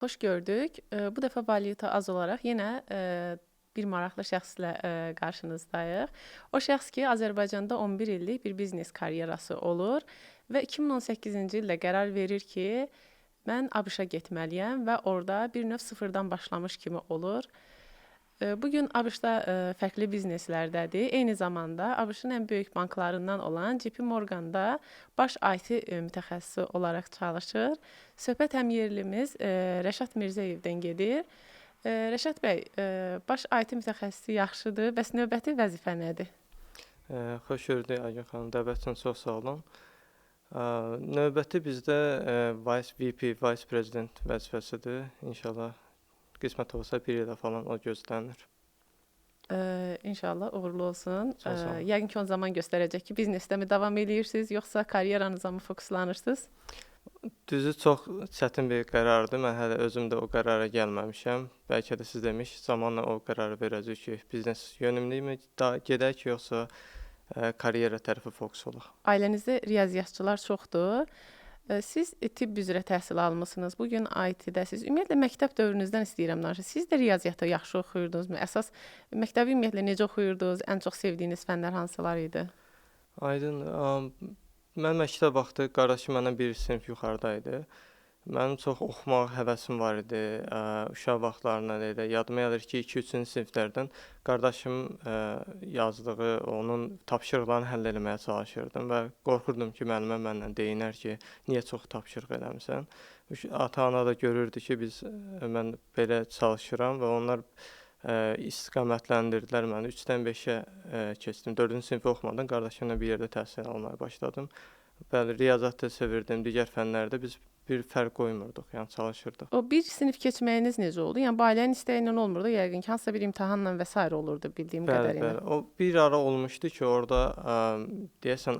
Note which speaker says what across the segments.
Speaker 1: Xoş gördük. Bu dəfə Valyuta Az olaraq yenə bir maraqlı şəxslə qarşınızdayıq. O şəxs ki, Azərbaycanda 11 illik bir biznes karyerası olur və 2018-ci ildə qərar verir ki, mən ABŞ-a getməliyəm və orada bir növ sıfırdan başlamış kimi olur. Bu gün ABŞ-da fərqli bizneslərdədir. Eyni zamanda ABŞ-ın ən böyük banklarından olan JP Morgan-da baş IT mütəxəssisi olaraq çalışır. Söhbət həmyerlimiz Rəşad Mirzəyevdən gedir. Rəşad bəy, baş IT mütəxəssisi yaxşıdır, bəs növbəti vəzifə nədir?
Speaker 2: Xoş gördük Aygün xanım, dəvət üçün çox sağ olun. Növbəti bizdə Vice VP, Vice President vəzifəsidir. İnşallah qismət olsa bir ilə falan o gözlənilir.
Speaker 1: İnşallah uğurlu olsun.
Speaker 2: Çox sağ olun.
Speaker 1: Yəqin ki, o zaman göstərəcək ki, biznesdə mi davam eləyirsiniz, yoxsa karyeranıza mı fokuslanırsınız?
Speaker 2: Düzü çox çətin bir qərardır. Mən hələ özüm də o qərara gəlməmişəm. Bəlkə də siz demiş, zamanla o qərarı verəcəyik ki, biznes yönümlü gedək, yoxsa karyera tərəfi fokus olaq.
Speaker 1: Ailənizdə riyaziyyatçılar çoxdur. Siz tibb üzrə təhsil almısınız, bu gün IT-dəsiz. Ümumiyyətlə, məktəb dövrünüzdən istəyirəm danışaq. Siz də riyaziyyatı yaxşı oxuyurdunuzmu? Əsas məktəbi ümumiyyətlə necə oxuyurdunuz? Ən çox sevdiyiniz fənlər hansılar idi?
Speaker 2: Aydın, mən məktəb vaxtı qardaşım məndən bir sinif yuxarıda idi. Mənim çox oxumaq həvəsim var idi. Uşaq vaxtlarından elə yadıma gəlir ki, 2-3-cü siniflərdən qardaşım yazdığı onun tapşırıqlarını həll eləməyə çalışırdım və qorxurdum ki, müəllimə mənlə deyinər ki, niyə çox tapşırıq eləmisən. Ata-ana da görürdü ki, mən belə çalışıram və onlar istiqamətləndirdilər məni. 3-dən 5-ə keçdim. 4-cü sinifi oxumadan qardaşımla bir yerdə təhsil almağa başladım. Bəli, riyaziyyatı da sevirdim, digər fənlərdə biz bir fərq qoymurduq, yəni çalışırdıq.
Speaker 1: O bir sinif keçməyiniz necə oldu? Yəni bu ailənin istəyi ilə olmurdu, yəqin ki, hansısa bir imtahanla və sair olurdu bildiyim qədərilə.
Speaker 2: Bəli, o bir ara olmuşdu ki, orada deyəsən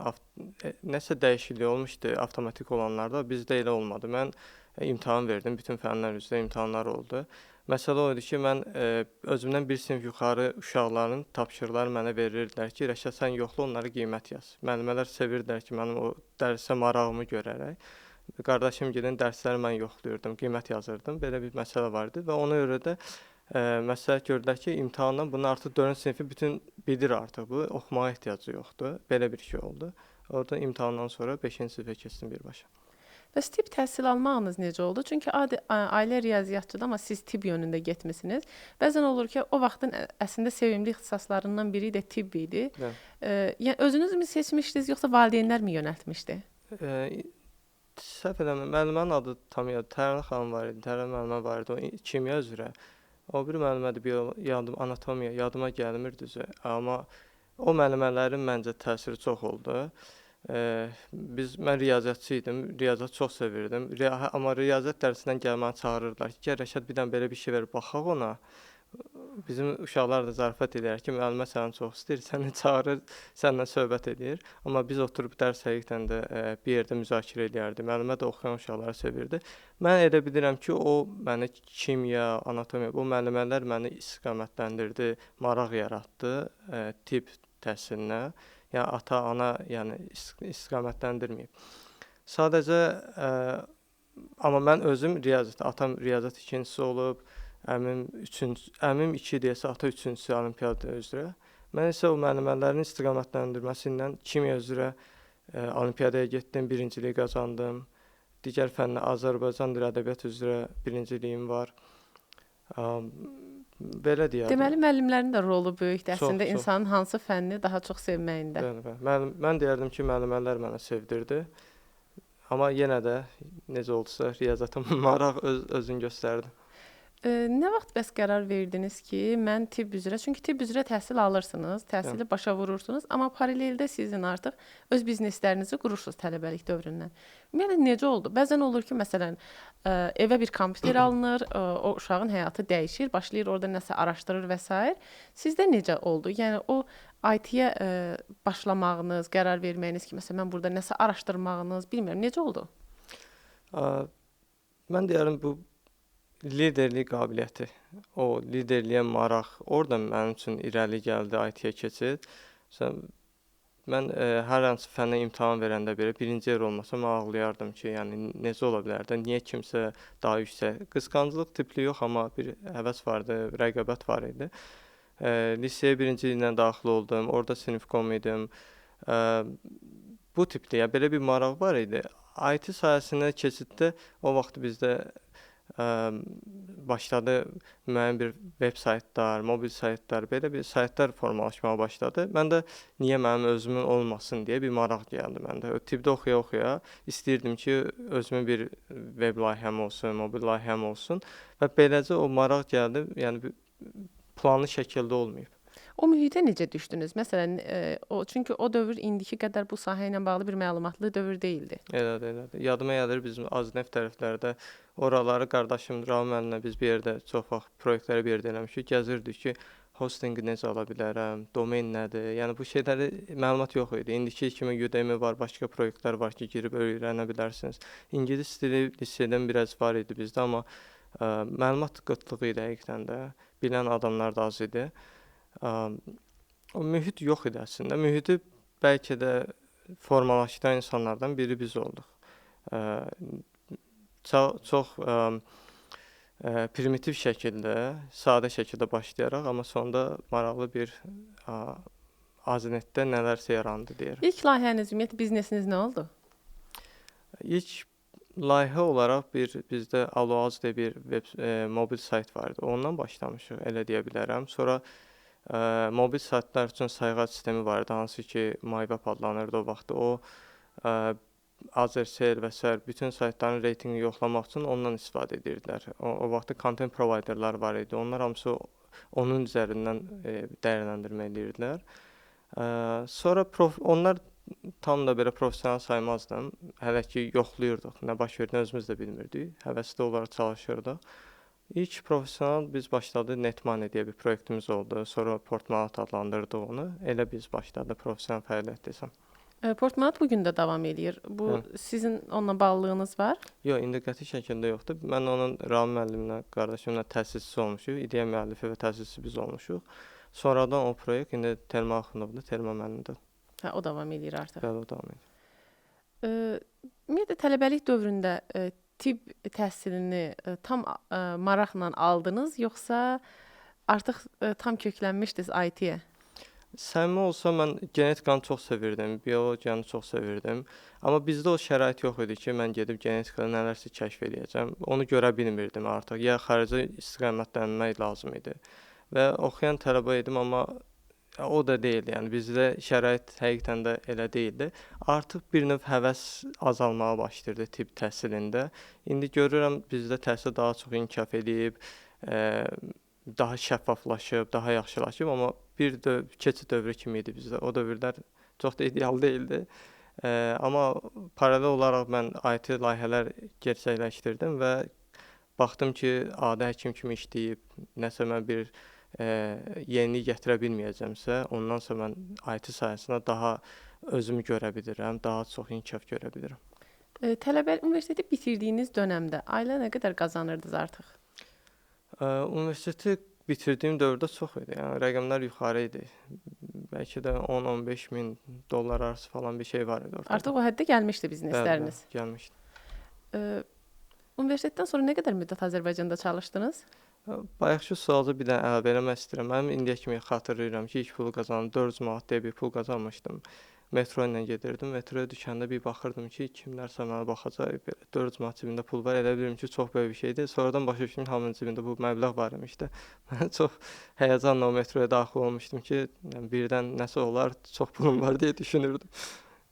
Speaker 2: nəsə dəyişiklik olmuşdu avtomatik olanlarda, bizdə elə olmadı. Mən imtahan verdim, bütün fənlər üzrə imtahanlar oldu. Məsələ o idi ki, mən özümdən bir sinif yuxarı uşaqların tapşırıqları mənə verirdilər ki, Rəşad sən yoxla, onlara qiymət yaz. Müəllimələr sevirdilər ki, mənim o dərsə marağımı görərək. Qardaşım gedən dərsləri mən yoxlayırdım, qiymət yazırdım. Belə bir məsələ var idi və ona görə də məsləhət gördülər ki, imtahandan bunu artıq 4-cü sinifi bütün bilir artıq bu, oxumağa ehtiyacı yoxdur. Belə bir şey oldu. Orada imtahandan sonra 5-ci sinifə keçdim birbaşa.
Speaker 1: Bəs tibb təhsil almağınız necə oldu? Çünki ailə riyaziyyatçıdır, amma siz tibb yönündə getmisiniz. Bəzən olur ki, o vaxtın əslində sevimli ixtisaslarından biri də tibb idi. Yəni özünüz mü seçmişdiniz, yoxsa valideynlər mi yönəltmişdi?
Speaker 2: Səhv eləmirəm, müəllimənin adı tam yad, Tərənə xanım var idi, Tərənə müəllimə var idi, o kimya üzrə. O bir müəllimədir, yadım, anatomiya yadıma gəlmir düzü, amma o müəllimələrin məncə təsiri çox oldu. Mən riyaziyyatçı idim, riyaziyyatı çox sevirdim, amma riyaziyyat dərsindən gəlməni çağırırdılar ki, gəl Rəşad bir dənə belə bir şey ver, baxaq ona. Bizim uşaqlar da zarafat eləyər ki, müəllimə səni çox istəyir, səni çağırır, səninlə söhbət eləyir. Amma biz oturub dərs həqiqətən də bir yerdə müzakirə eləyərdik. Müəllimə də oxuyan uşaqları sevirdi. Mən elə bilirəm ki, o məni kimya, anatomiya, bu müəllimələr məni istiqamətləndirdi, maraq yaratdı tibb təhsilinə. Yəni ata, ana, yəni istiqamətləndirməyib. Sadəcə, amma mən özüm riyaziyyat, atam riyaziyyat ikincisi olub, əmim 2 deyəsə, ata 3-cüsü olimpiyada üzrə. Mən isə o müəllimələrin istiqamətləndirməsi ilə kimya üzrə olimpiyadaya getdim, birinciliyi qazandım. Digər fənlə Azərbaycan dili ədəbiyyat üzrə birinciliyim var. Belə deyərdim.
Speaker 1: Deməli, müəllimlərin də rolu böyükdür əslində insanın hansı fənni daha çox sevməyində.
Speaker 2: Bəli, bəli. Mən deyərdim ki, müəllimələr mənə sevdirdi. Amma yenə də necə oldusa riyaziyyata maraq özünü göstərdi.
Speaker 1: Nə vaxt bəs qərar verdiniz ki, mən tibb üzrə, çünki tibb üzrə təhsil alırsınız, təhsili başa vurursunuz, amma paraleldə sizin artıq öz bizneslərinizi qurursunuz tələbəlik dövründən. Ümumiyyətlə, necə oldu? Bəzən olur ki, məsələn, evə bir kompüter alınır, o uşağın həyatı dəyişir, başlayır orada nəsə araşdırır və s. Sizdə necə oldu? Yəni, o IT-yə başlamağınız, qərar verməyiniz ki, məsələn, mən burada nəsə araşdırmağınız, bilmirəm, necə oldu?
Speaker 2: Mən deyərəm, bu liderlik qabiliyyəti, o liderliyə maraq, orada mənim üçün irəli gəldi IT-yə keçid. Mən hər hansı fəndən imtahan verəndə belə birinci yer olmasa mən ağlayardım ki, yəni necə ola bilər də, niyə kimsə daha yüksək. Qısqanclıq tipli yox, amma bir həvəs vardı, rəqabət var idi. Liseyə birinci illə daxil oldum, orada sinif kom idim. Bu tipli, yəni belə bir maraq var idi. IT sahəsinə keçiddə o vaxt bizdə başladı müəyyən bir veb saytlar, mobil saytlar, belə bir saytlar formalaşmağa başladı. Mən də niyə mənim özümün olmasın deyə bir maraq gəldi məndə. Tibbdə oxuya-oxuya istəyirdim ki, özümün bir veb layihəm olsun, mobil layihəm olsun və beləcə o maraq gəldi. Yəni planlı şəkildə olmayıb.
Speaker 1: O mühitə necə düşdünüz? Məsələn, o çünki o dövr indiki qədər bu sahə ilə bağlı bir məlumatlı dövr deyildi.
Speaker 2: Elədir, elədir. Yadıma gəlir bizim Azneft tərəflərdə oraları qardaşım Ramin müəllimlə biz bir yerdə çox vaxt proyektləri bir yerdə eləmişik. Gəzirdik ki, hostinqi necə ala bilərəm, domen nədir? Yəni bu şeyləri məlumat yox idi. İndiki kimi Udemy var, başqa proyektlər var ki, girib öyrənə bilərsiniz. İngilis dili liseydən biraz var idi bizdə, amma məlumat qıtlığı idi həqiqətən də. Bilən adamlar da az idi. O mühit yox idi əslində. Mühiti bəlkə də formalaşdıran insanlardan biri biz olduq. Çox primitiv şəkildə, sadə şəkildə başlayaraq, amma sonda maraqlı bir Aznetdə nələrsə yarandı deyirəm.
Speaker 1: İlk layihəniz, ümumiyyətlə biznesiniz nə oldu?
Speaker 2: İlk layihə olaraq bir bizdə Aloaz deyə bir web mobil sayt var idi. Ondan başlamışıq, elə deyə bilərəm. Sonra mobil saytlar üçün sayğac sistemi var idi, hansı ki MyWeb adlanırdı o vaxt. O Azercell və sair bütün saytların reytinqini yoxlamaq üçün ondan istifadə edirdilər. O vaxtda content providerlar var idi. Onlar hamısı onun üzərindən dəyərləndirmə edirdilər. Sonra onlar tam da belə professional saymazdım. Hələ ki yoxlayırdıq. Nə baş verdiyini özümüz də bilmirdik. Həvəsli olaraq çalışırdıq. İlk professional biz başladı Netmoney deyə bir proyektimiz oldu. Sonra Portmanat adlandırdıq onu. Elə biz başladı professional fəaliyyət desəm.
Speaker 1: Portmanat bu gün də davam eləyir. Bu
Speaker 2: Hə.
Speaker 1: Sizin onunla bağlılığınız var?
Speaker 2: Yox, indi qəti şəkildə yoxdur. Mən onun Ramin müəllimlə, qardaşımla təsisçisi olmuşuq. İdeya müəllifi və təsisçisi biz olmuşuq. Sonradan o proyekt indi Telman Axundovdur, Telman müəllimdir.
Speaker 1: Hə, o davam eləyir artıq.
Speaker 2: Bəli, o davam edir.
Speaker 1: Ümumiyyətlə tələbəlik dövründə tibb təhsilini tam maraqla aldınız, yoxsa artıq tam köklənmişdiniz IT-yə?
Speaker 2: Səmimi olsam, mən genetikanı çox sevirdim, biologiyanı çox sevirdim. Amma bizdə o şərait yox idi ki, mən gedib genetikada nələrsə kəşf eləyəcəm. Onu görə bilmirdim artıq. Ya xaricə istiqamətlənmək lazım idi. Və oxuyan tələbə idim, amma o da deyildi. Yəni bizdə şərait həqiqətən də elə deyildi. Artıq bir növ həvəs azalmağa başlayırdı tibb təhsilində. İndi görürəm bizdə təhsil daha çox inkişaf eləyib, daha şəffaflaşıb, daha yaxşılaşıb, amma bir keçid dövrü kimi idi bizdə. O dövrlər çox da ideal deyildi. Amma paralel olaraq mən IT layihələr gerçəkləşdirdim və baxdım ki, adi həkim kimi işləyib, nəsə mən bir yenilik gətirə bilməyəcəmsə, ondansa mən IT sahəsində daha özümü görə bilirəm, daha çox inkişaf görə bilirəm.
Speaker 1: Tələbə universiteti bitirdiyiniz dönəmdə ailə nə qədər qazanırdınız artıq?
Speaker 2: Universiteti bitirdiyim dövrdə çox idi. Yəni rəqəmlər yuxarı idi. Bəlkə də 10-15 min dollar arası falan bir şey var idi ortada.
Speaker 1: Artıq o həddə gəlmişdi biznesləriniz.
Speaker 2: Bəli, gəlmişdi.
Speaker 1: Universitetdən sonra nə qədər müddət Azərbaycanda çalışdınız?
Speaker 2: Bayaqki sualda bir dənə əlavə eləmək istəyirəm. Mənim indiyə kimi xatırlayıram ki, ilk pulu qazandım, 400 manat deyə bir pul qazanmışdım. Metro ilə gedirdim. Metroya düşəndə bir baxırdım ki, kimlərsə mənə baxacaq. Belə 400 manat cibində pul var. Elə bilirdim ki, çox böyük bir şeydir. Sonradan başa düşdüm ki, hamının cibində bu məbləğ var imiş də. Mən çox həyəcanla o metroya daxil olmuşdum ki, yəni birdən nəsə olar, çox pulum var deyə düşünürdüm.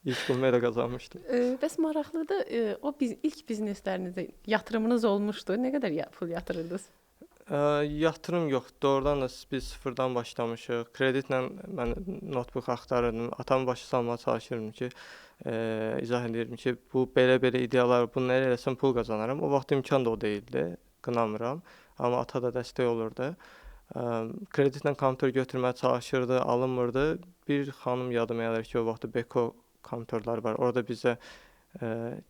Speaker 2: İlk pulumu elə qazanmışdım.
Speaker 1: Bəs maraqlıdır, o ilk bizneslərinizə yatırımınız olmuşdu. Nə qədər pul yatırırdınız?
Speaker 2: Yatırım yox. Doğrudan da biz sıfırdan başlamışıq. Kreditlə mən notebook axtarırdım. Atamı başa salmağa çalışırdım ki, izah edirdim ki, bu belə-belə ideyalar, bunu nə eləsəm pul qazanaram. O vaxt imkan da o deyildi, qınamıram. Amma ata da dəstək olurdu. Kreditlə kompüter götürməyə çalışırdı, alınmırdı. Bir xanım yadıma gəlir ki, o vaxt Beko kompüterlər var. Orada bizə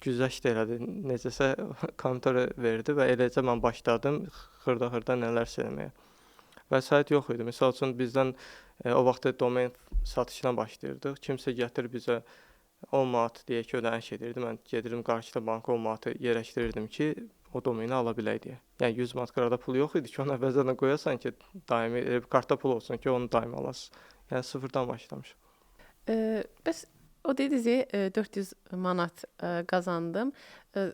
Speaker 2: güzəşt elədi, necəsə kompüterə verdi və eləcə mən başladım xırda-xırda nələrsə eləməyə. Vəsait yox idi. Məsəl üçün bizdən o vaxt domen satışına başlayırdıq. Kimsə gətir bizə 10 manat deyək ki, ödəniş edirdi. Mən gedirdim qarşıda banka 10 manatı yerləşdirirdim ki, o domeni ala bilək deyə. Yəni 100 manat qıraqda pul yox idi ki, onu əvvəlcədən qoyasan ki, daimi kartda pul olsun ki, onu daimi alasın. Yəni sıfırdan başlamışam.
Speaker 1: Bəs o dediniz 400 manat qazandım.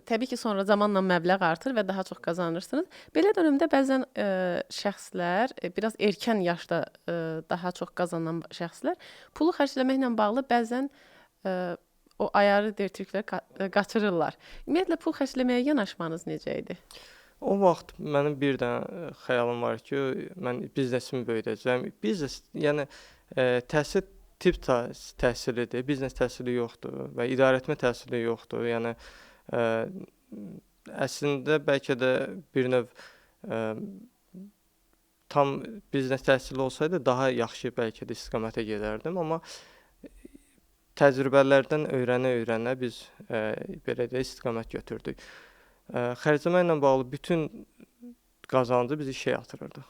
Speaker 1: Təbii ki, sonra zamanla məbləğ artır və daha çox qazanırsınız. Belə dönəmdə bəzən şəxslər, biraz erkən yaşda daha çox qazanan şəxslər pulu xərcləməklə bağlı bəzən o ayarı deyir türklər qaçırırlar. Ümumiyyətlə pul xərcləməyə yanaşmanız necə idi?
Speaker 2: O vaxt mənim bir dənə xəyalım var ki, mən biznesimi böyüdəcəm. Biznes, yəni təhsil tibb təhsilidir, biznes təhsili yoxdur və idarəetmə təhsili yoxdur. Yəni əslində bəlkə də bir növ tam biznes təhsili olsaydı daha yaxşı bəlkə də istiqamətə gedərdim, amma təcrübələrdən öyrənə-öyrənə biz belə də istiqamət götürdük. Xərcləmə ilə bağlı bütün qazancı biz işə yatırırdıq.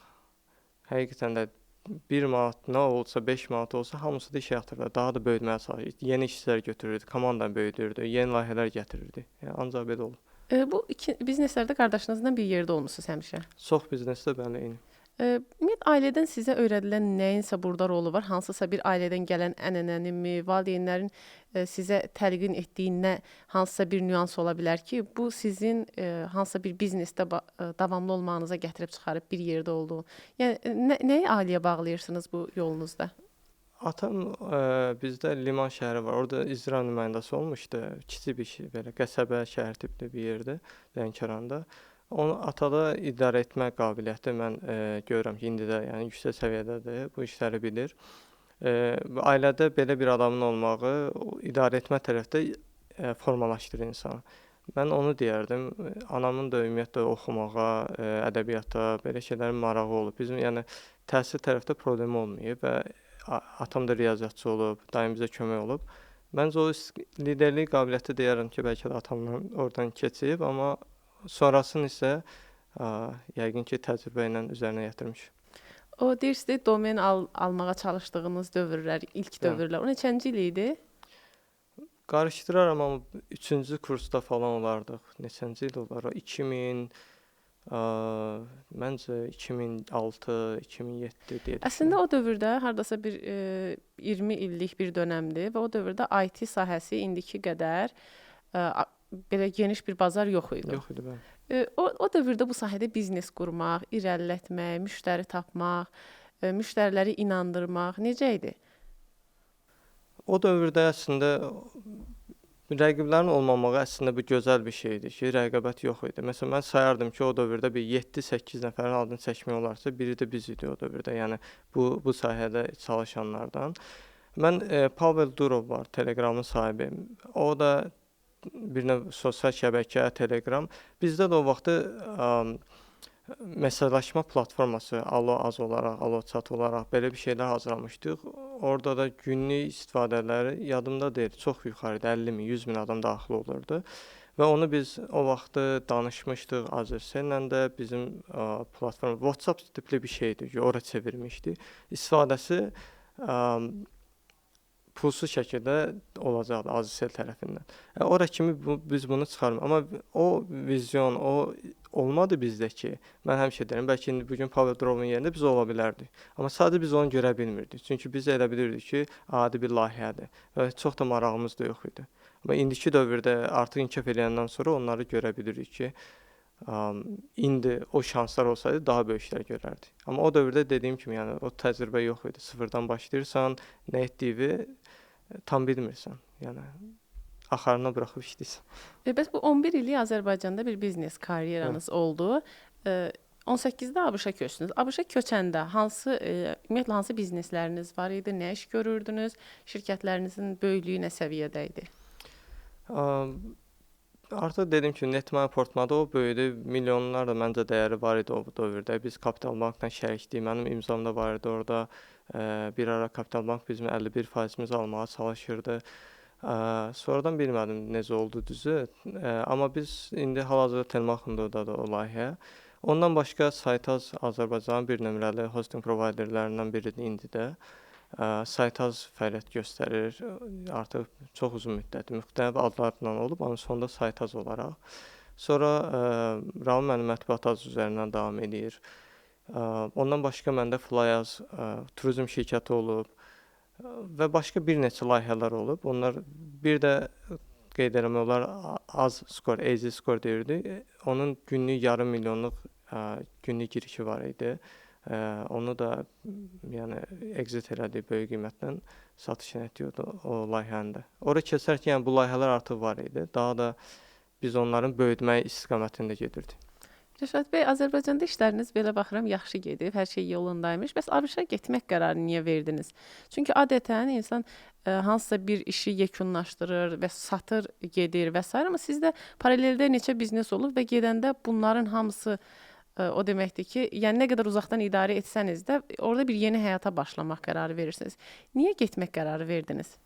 Speaker 2: Həqiqətən də 1 manat nə olsa, 5 manat olsa hamısı da işə yatırırdı. Daha da böyütməyə çalışırdı. Yeni işçilər götürürdü, komandanı böyüdürdü, yeni layihələr gətirirdi. Yəni, ancaq belə olub.
Speaker 1: Bu iki bizneslərdə qardaşınızla bir yerdə olmusunuz həmişə?
Speaker 2: Çox biznesdə bəli, eyni.
Speaker 1: Ümumiyyətlə, ailədən sizə öyrədilən nəyinsə burada rolu var? Hansısa bir ailədən gələn ənənəni, valideynlərin sizə təlqin etdiyi nə, hansısa bir nüans ola bilər ki, bu sizin hansısa bir biznesdə davamlı olmağınıza gətirib çıxarıb bir yerdə olduğu. Yəni, nəyi ailəyə bağlayırsınız bu yolunuzda?
Speaker 2: Atam bizdə Liman şəhəri var. Orada icra nümayəndəsi olmuşdu. Kiçik bir şey, belə qəsəbə şəhər tipli bir yerdir Lənkəranda. Onu atada idarə etmə qabiliyyəti mən görürəm ki, indi də yəni yüksək səviyyədədir, bu işləri bilir. Ailədə belə bir adamın olmağı idarə etmə tərəfdə formalaşdırır insanı. Mən onu deyərdim. Anamın da ümumiyyətlə oxumağa, ədəbiyyata, belə şeylərin marağı olub. Bizim yəni təhsil tərəfdə problemi olmayıb və atam da riyaziyyatçı olub, daim bizə kömək olub. Məncə o liderlik qabiliyyəti deyərəm ki, bəlkə də atamdan oradan keçib, amma sonrasını isə yəqin ki, təcrübə ilə üzərinə gətirmiş.
Speaker 1: O, deyirsiniz, domen almağa çalışdığınız dövrlər, ilk dövrlər. O neçənci il idi?
Speaker 2: Qarışdıraram, amma 3-cü kursda falan olardıq. Neçənci il olar? 2000, məncə 2006, 2007 deyə.
Speaker 1: Əslində o dövrdə hardasa bir 20 illik bir dönəmdir və o dövrdə IT sahəsi indiki qədər belə geniş bir bazar yox idi.
Speaker 2: Yox idi, bəli.
Speaker 1: O dövrdə bu sahədə biznes qurmaq, irəlilətmək, müştəri tapmaq, müştəriləri inandırmaq necə idi?
Speaker 2: O dövrdə əslində rəqiblərin olmamağı əslində bu gözəl bir şeydir ki, rəqabət yox idi. Məsələn, mən sayardım ki, o dövrdə bir 7-8 nəfərin adını çəkmək olarsa, biri də biz idi o dövrdə, yəni bu sahədə çalışanlardan. Mən Pavel Durov var, Telegramın sahibi. O da bir növ sosial şəbəkə, Telegram. Bizdə də o vaxtı mesajlaşma platforması Alo Az olaraq, Alo Chat olaraq belə bir şeylər hazırlamışdıq. Orada da günlük istifadələri yadımda deyil, çox yuxarıda 50 min, 100 min adam daxil olurdu. Və onu biz o vaxtı danışmışdıq Azercelllə də, bizim platforma WhatsApp tipli bir şeydir ki, ora çevirmişdik. İstifadəsi pulsuz şəkildə olacaqdı Azercell tərəfindən. Ora kimi biz bunu çıxarmırıq. Amma o vizyon, o olmadı bizdə ki, mən həmişə deyirəm, bəlkə indi bugün Pavel Durovun yerində biz ola bilərdik. Amma sadəcə biz onu görə bilmirdik. Çünki biz elə bilirdik ki, adi bir layihədir və çox da marağımız da yox idi. Amma indiki dövrdə artıq inkişaf eləyəndən sonra onları görə bilirik ki, indi o şanslar olsaydı daha böyük işlər görərdik. Amma o dövrdə dediyim kimi, yəni o təcrübə yox idi. Sıfırdan başlayırsan, nə etdiyini tam bilmirsən. Yəni axarına buraxıb işləyirsən.
Speaker 1: Bəs bu 11 illik Azərbaycanda bir biznes karyeranız oldu. 18-də ABŞ-a köçdünüz. ABŞ-a köçəndə hansı ümumiyyətlə hansı biznesləriniz var idi, nə iş görürdünüz, şirkətlərinizin böyüklüyü nə səviyyədə idi?
Speaker 2: Artıq dedim ki, Netmaya Portmada o böyüdü, milyonlarla məncə dəyəri var idi o dövrdə. Biz Kapital Bankla şərikdik, mənim imzam da var idi orada. Bir ara Kapital Bank bizim 51%-mizi almağa çalışırdı. Sonradan bilmədim necə oldu düzü. Amma biz indi hal-hazırda Telmaxında da o layihə. Ondan başqa Saytaz Azərbaycanın bir nömrəli hosting provayderlərindən biridir indi də. Saytaz fəaliyyət göstərir. Artıq çox uzun müddətdir. Müxtəlif adlarla olub, amma sonda Saytaz olaraq. Sonra Ramin müəllim Mətbuat üzərindən davam eləyir. Ondan başqa məndə Flyaz turizm şirkəti olub və başqa bir neçə layihələr olub. Onlar bir də qeyd eləmək olar az skor, easy skor deyirdik. Onun günlük yarım milyonluq günlük girişi var idi. Onu da yəni exit elədik böyük qiymətlə, satışını etdik o layihəni də. Ora keçərkən yəni bu layihələr artıq var idi. Daha da biz onların böyütmək istiqamətində gedirdik.
Speaker 1: Rəşad bəy, Azərbaycanda işləriniz belə baxıram yaxşı gedib, hər şey yolundaymış. Bəs ABŞ-a getmək qərarını niyə verdiniz? Çünki adətən insan hansısa bir işi yekunlaşdırır və satır, gedir və sair, amma sizdə paraleldə neçə biznes olub və gedəndə bunların hamısı o deməkdir ki, yəni nə qədər uzaqdan idarə etsəniz də orada bir yeni həyata başlamaq qərarı verirsiniz. Niyə getmək qərarı verdiniz?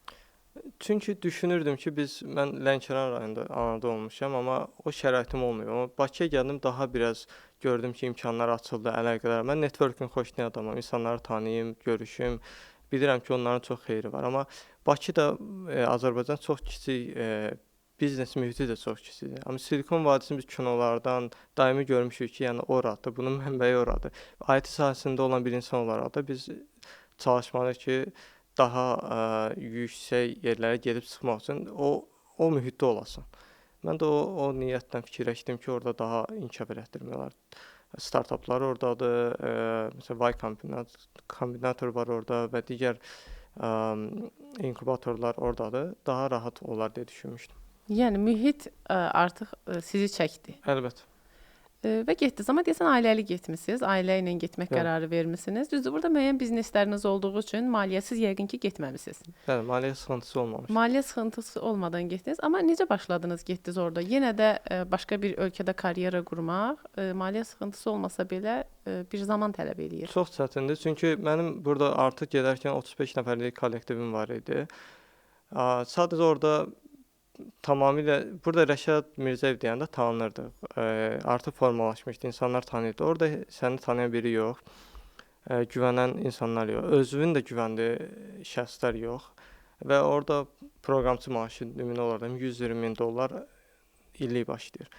Speaker 2: Çünki düşünürdüm ki, mən Lənkəran rayonunda anada olmuşam, amma o şəraitim olmuyor. Amma Bakıya gəldim, daha biraz gördüm ki, imkanlar açıldı, əlaqələr. Mən networking xoşlayan adamam, insanları tanıyım, görüşüm. Bilirəm ki, onların çox xeyri var. Amma Bakı da Azərbaycan çox kiçik, biznes mühiti də çox kiçikdir. Amma Silikon vadisini biz kinolardan daimi görmüşük ki, yəni oradır, bunun mənbəyi oradır. IT sahəsində olan bir insan olaraq da biz çalışmalıyıq ki, daha yüksək yerlərə gedib çıxmaq üçün o mühitdə olasan. Mən də o niyyətlə fikirləşdim ki, orada daha inkişaf elətdirmək olar. Startuplar oradadır, məsələn Y Combinator var orada və digər inkubatorlar oradadır. Daha rahat olar deyə düşünmüşdüm.
Speaker 1: Yəni mühit artıq sizi çəkdi.
Speaker 2: Əlbəttə.
Speaker 1: Və getdiniz, amma deyəsən ailəli getmisiniz, ailə ilə getmək qərarı vermisiniz. Düzdür, burada müəyyən biznesləriniz olduğu üçün maliyyəsiz yəqin ki, getməmisiniz.
Speaker 2: Bəli, maliyyə sıxıntısı olmamış.
Speaker 1: Maliyyə sıxıntısı olmadan getdiniz, amma necə başladınız, getdiniz orada? Yenə də başqa bir ölkədə karyera qurmaq, maliyyə sıxıntısı olmasa belə bir zaman tələb eləyir.
Speaker 2: Çox çətindir, çünki mənim burada artıq gedərkən 35 nəfərlik kollektivim var idi. Sadəcə orada tamamilə burada Rəşad Mirzəyev deyəndə tanınırdıq. Artıq formalaşmışdı, insanlar tanıyırdı. Orada səni tanıyan biri yox, güvənən insanlar yox, özünün də güvəndiyi şəxslər yox və orada proqramçı maaşı nümunə olaraq 120 min dollar illik başlayır.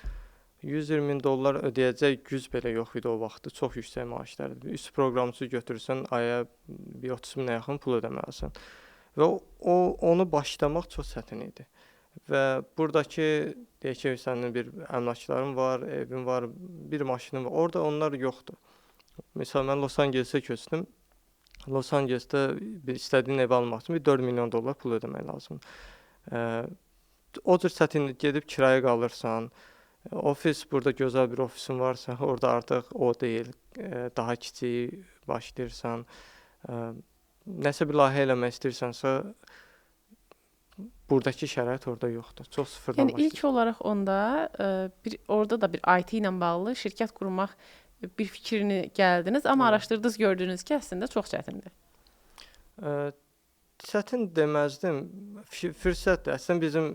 Speaker 2: 120 min dollar ödəyəcək güc belə yox idi o vaxtı, çox yüksək maaşlar idi. 3 proqramçı götürsən, aya bir 30 minə yaxın pul ödəməlisən və onu başlamaq çox çətin idi. Və buradakı, deyək ki, sənin bir əmlakların var, evin var, bir maşının var. Orada onlar yoxdur. Məsələn, mən Los Angelesə köçdüm. Los Angelesdə bir istədiyin evi almaq üçün bir 4 milyon dollar pul ödəmək lazımdır. O cür çətin gedib kirayə qalırsan. Ofis, burada gözəl bir ofisin varsa, orada artıq o deyil. Daha kiçik başlayırsan. Nəsə bir layihə eləmək istəyirsənsə, buradakı şərait orada yoxdur. Çox sıfırdan
Speaker 1: başlayır. Yəni ilk olaraq onda orada da bir IT ilə bağlı şirkət qurmaq bir fikrini gəldiniz, amma araşdırdınız, gördünüz ki, əslində çox çətindir.
Speaker 2: Çətin deməzdim. Fürsətdir. Əslində bizim,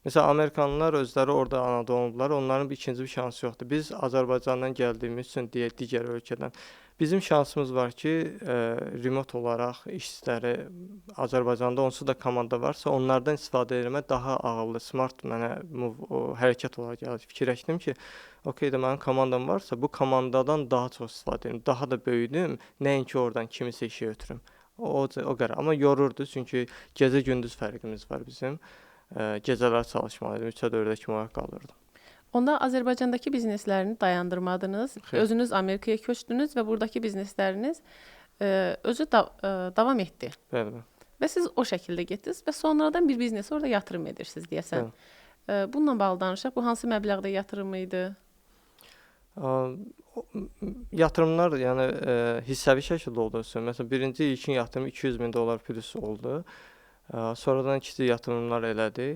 Speaker 2: məsələn, Amerikanlılar özləri orada anadan olublar, onların ikinci bir şansı yoxdur. Biz Azərbaycandan gəldiyimiz üçün digər ölkədən. Bizim şansımız var ki, remote olaraq işçiləri Azərbaycanda onsuz da komanda varsa, onlardan istifadə etmək daha ağıllı, smart mənə hərəkət olaraq gəlir. Fikirləşdim ki, okey də mənim komandam varsa, bu komandadan daha çox istifadə edim, daha da böyüdüm, nəinki oradan kimisə işə ötürüm. O qərar. Amma yorurdu, çünki gecə-gündüz fərqimiz var bizim. Gecələr çalışmalıydım, 3-ə 4-ə kimi oyaq qalırdım.
Speaker 1: Onda Azərbaycandakı bizneslərini dayandırmadınız,
Speaker 2: Xeyr.
Speaker 1: Özünüz Amerikaya köçdünüz və buradakı biznesləriniz özü davam etdi.
Speaker 2: Bəli.
Speaker 1: Və siz o şəkildə getdiniz və sonradan bir biznesi orada yatırım edirsiniz deyəsən. Bununla bağlı danışaq. Bu hansı məbləğdə yatırım idi?
Speaker 2: Yatırımlar yəni hissəvi şəkildə olduğu üçün. Məsələn, birinci ilkin yatırım 200 min dollar plus oldu. Sonradan kiçik yatırımlar elədi.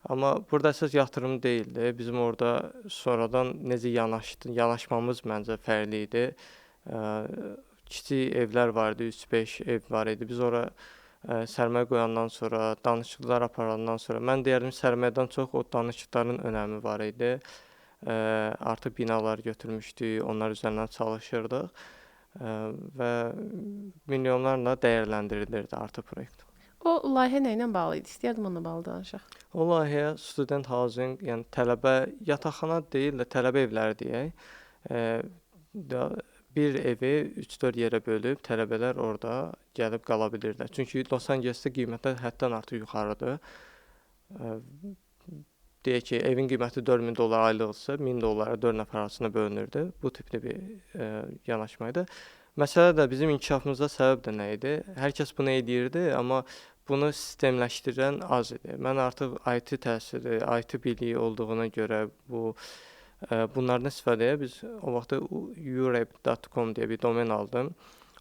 Speaker 2: Amma burada əsas yatırım deyildi. Bizim orada sonradan necə yanaşmamız məncə fərqli idi. Kiçik evlər var idi, 3-5 ev var idi. Biz ora sərmayə qoyandan sonra, danışıqlar aparandan sonra, mən deyərdim sərmayədən çox o danışıqların önəmi var idi. Artıq binalar götürmüşdük, onlar üzərindən çalışırdıq və milyonlarla dəyərləndirilirdi artıq proyekt.
Speaker 1: O layihə nə ilə bağlı idi? İstəyərdim onunla bağlı danışaq.
Speaker 2: O layihə student housing, yəni tələbə yataqxana deyil də tələbə evləri deyək. Bir evi 3-4 yerə bölüb tələbələr orada gəlib qala bilirdilər. Çünki Los Angelesdə qiymətlər həddən artıq yuxarıdır. Deyək ki, evin qiyməti 4000 dollar aylıqdırsa, 1000 dollara 4 nəfər arasında bölünürdü. Bu tipli bir yanaşma idi. Məsələ də bizim inkişafımıza səbəb də nə idi? Hər kəs bunu eləyirdi, amma bunu sistemləşdirən az idi. Mən artıq IT təsiri, IT biliyi olduğuna görə bu bunlardan istifadəyə biz o vaxtda urep.com deyə bir domen aldım.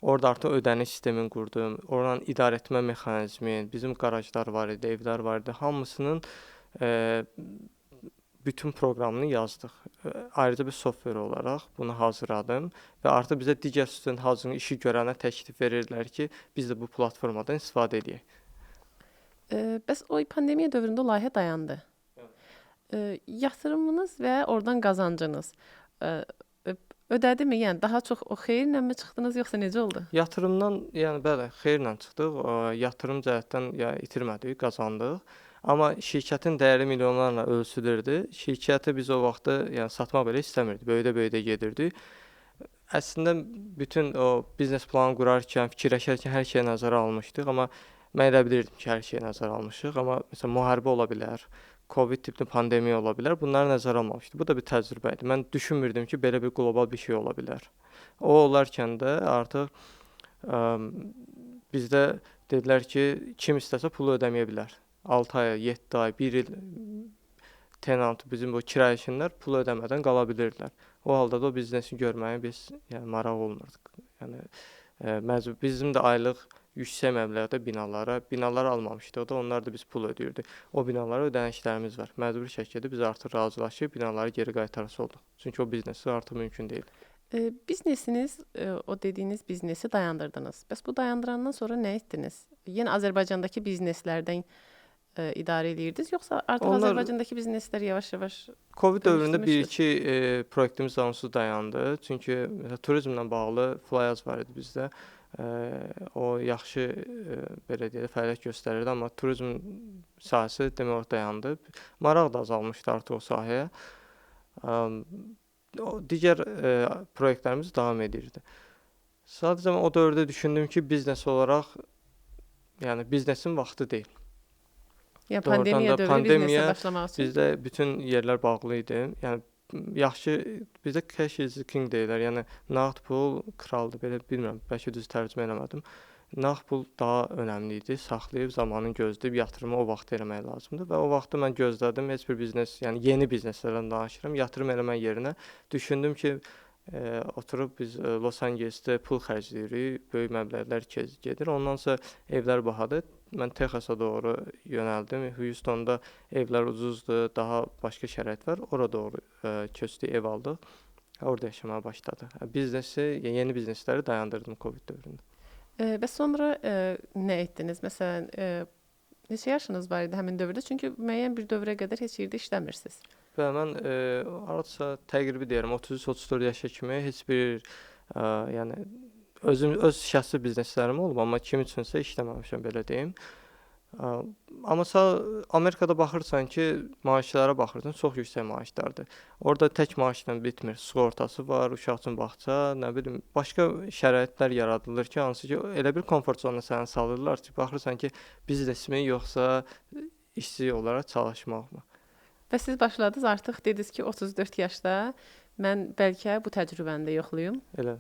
Speaker 2: Orada artıq ödəniş sistemini qurdum, oradan idarəetmə mexanizmi, bizim qarajlar var idi, evlər var idi. Hamısının bütün proqramını yazdıq. Ayrıca bir software olaraq bunu hazırladım və artıq bizə digər student housing işi görənə təklif verirdilər ki, biz də bu platformadan istifadə edək.
Speaker 1: Bəs o pandemiya dövründə o layihə dayandı. Yatırımınız və oradan qazancınız ödədimi? Yəni daha çox o xeyirlə mi çıxdınız, yoxsa necə oldu?
Speaker 2: Yatırımdan, yəni bəli, xeyirlə çıxdıq. Yatırım cəhətdən ya itirmədik, qazandıq. Amma şirkətin dəyəri milyonlarla ölçülürdü. Şirkəti biz o vaxtı yəni satmaq belə istəmirdik. Böyüdə-böyüdə gedirdik. Əslində bütün o biznes planı qurarkən, fikirləşərkən hər şeyi nəzərə almışdıq, amma mən elə bilirdim ki, hər şeyi nəzərə almışıq, amma məsələn müharibə ola bilər, Covid tipli pandemiya ola bilər. Bunları nəzərə almamışdım. Bu da bir təcrübə idi. Mən düşünmürdüm ki, belə bir qlobal bir şey ola bilər. O olarkən də artıq bizdə dedilər ki, kim istəsə pulu ödəməyə bilər. 6 ay, 7 ay, 1 il tenant, bizim bu kirayəşinlər pulu ödəmədən qala bilirdilər. O halda da o biznesi görməyə biz yəni maraq olmurduq. Yəni məcbur bizim də aylıq yüksək məbləğdə binalar almamışdıq da, onlar da biz pul ödəyirdik. O binalara ödənişlərimiz var. Məcbur şəkildə biz artıq razılaşıb binaları geri qaytarası olduq. Çünki o biznesi artıq mümkün deyil.
Speaker 1: Biznesiniz, o dediyiniz biznesi dayandırdınız. Bəs bu dayandırandan sonra nə etdiniz? Yenə Azərbaycandakı bizneslərdən idarə edirdiniz, yoxsa artıq onlar, Azərbaycandakı bizneslər yavaş-yavaş
Speaker 2: Covid dövründə bir-iki proyektimiz onsuz dayandı. Çünki məsələn, turizmlə bağlı Flyaz var idi bizdə. O yaxşı belə deyək, fəaliyyət göstərirdi, amma turizm sahəsi demək olar dayandı. Maraq da azalmışdı artıq o sahəyə. O digər proyektlərimiz davam edirdi. Sadəcə mən o dövrdə düşündüm ki, biznes olaraq, yəni biznesin vaxtı deyil.
Speaker 1: Yəni pandemiya dövrü biznesə başlamaq üçün
Speaker 2: bizdə bütün yerlər bağlı idi. Yəni yaxşı, bizdə cash is king deyirlər. Yəni nağd pul kraldır. Belə bilmirəm, bəlkə düz tərcümə eləmədim. Nağd pul daha önəmli idi. Saxlayıb zamanı gözləyib yatırımı o vaxt eləmək lazımdır və o vaxtı mən gözlədim. Heç bir biznes, yəni yeni bizneslərdən danışıram, yatırım eləmək yerinə düşündüm ki, oturub biz Los Angelesdə pul xərcləyirik, böyük məbləğlər gedir. Ondansa evlər bahadır. Mən Texasa doğru yönəldim. Houstonda evlər ucuzdur, daha başqa şərait var. Ora doğru köçdük, ev aldıq. Orada yaşamağa başladıq. Biznesi, yeni biznesləri dayandırdım Covid dövründə.
Speaker 1: Bəs sonra nə etdiniz? Məsələn, neçə yaşınız var idi həmin dövrdə? Çünki müəyyən bir dövrə qədər heç yerdə işləmirsiniz.
Speaker 2: Və mən hardasa təqribi deyirəm, 33-34 yaşa kimi heç bir yəni özüm öz şəxsi bizneslərim olub, amma kim üçünsə işləməmişəm, belə deyim. Amma Amerikada baxırsan ki, maaşlara baxırsan, çox yüksək maaşlardır. Orada tək maaşla bitmir. Sığortası var, uşaq üçün bağça, nə bilim, başqa şəraitlər yaradılır ki, hansı ki, elə bir komfort zonuna səni salırlar ki, baxırsan ki, biznesmi yoxsa işçi olaraq çalışmaqmı?
Speaker 1: Və siz başladınız artıq, dediniz ki, 34 yaşda mən bəlkə bu təcrübəni də yoxlayım.
Speaker 2: Elə.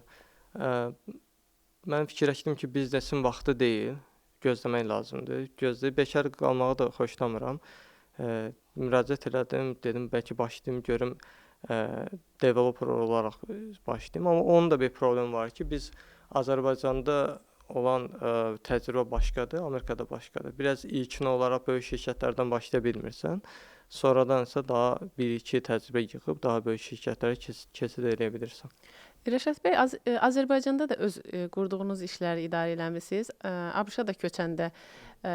Speaker 2: Mən fikirləşdim ki, biznesin vaxtı deyil, gözləmək lazımdır. Gözləyib bekar qalmağı da xoşlamıram. Müraciət elədim, dedim bəlkə başlayım, görüm developer olaraq başlayım. Amma onun da bir problemi var ki, biz Azərbaycanda olan təcrübə başqadır, Amerikada başqadır. Biraz ilkin olaraq böyük şirkətlərdən başlaya bilmirsən. Sonradan isə daha bir-iki təcrübə yığıb daha böyük şirkətlərə keçid eləyə bilirsən.
Speaker 1: Rəşad bəy, Azərbaycanda da öz qurduğunuz işləri idarə eləmisiniz. ABŞ-a da köçəndə